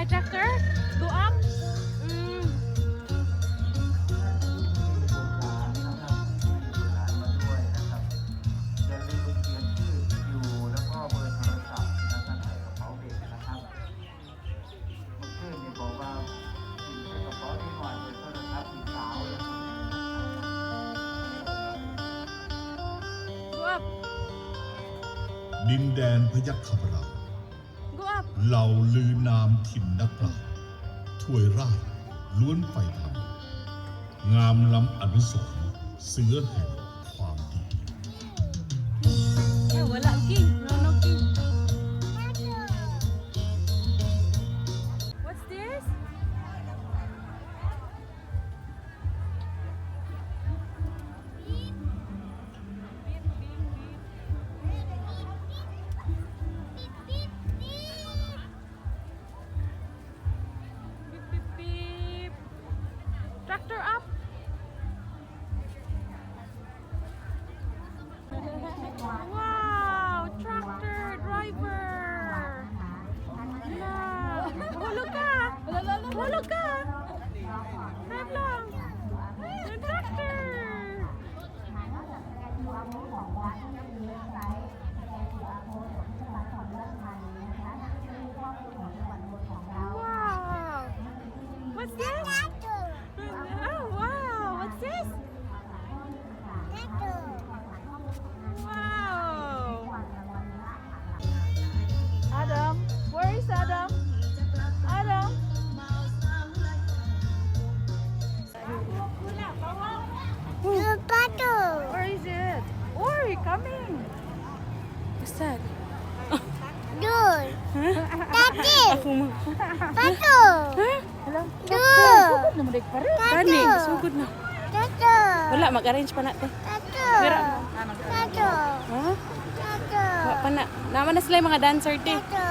Tractor? Go up? ลูกหลานนะครับมีหลานมาด้วยนะครับอย่าลืมเขียนชื่ออยู่แล้วก็เบอร์โทรศัพท์นะครับใส่กระเป๋าเด็กนะครับเมื่อคืนนี่บอกว่ากินใส่กระเป๋านิดหน่อยเบอร์โทรศัพท์สีสาวนะครับ Go up. ดินแดนพยัคฆราช Go up. เหล่าลือนามถิ่นนักปราชญ์ถวยราชล้วนไฟธรรมงามล้ำอนุสรณ์เสือแห่งความดี Eh, wala king. No, no king. What's this? Beep, beep, beep. Beep, beep, beep. Tractor up. Wow, tractor driver. Yeah. Hulog ka. Hulog ka. Drive lang. The tractor. Wow. What's this? Oh, wow. What's this? Wow. Adam, where is Adam? Adam? Where is it? Oh, coming. What's that? Dude. Daddy. Ako mo. Pato. Hello. Dude. Namudik pa rin. Kani, sugod na. Tato. Wala, mag-arrange pa na te. Tato. Mira. Tato. Ha? Tato. Wa pa na. Naman na sila yung mga dancer te. Tato.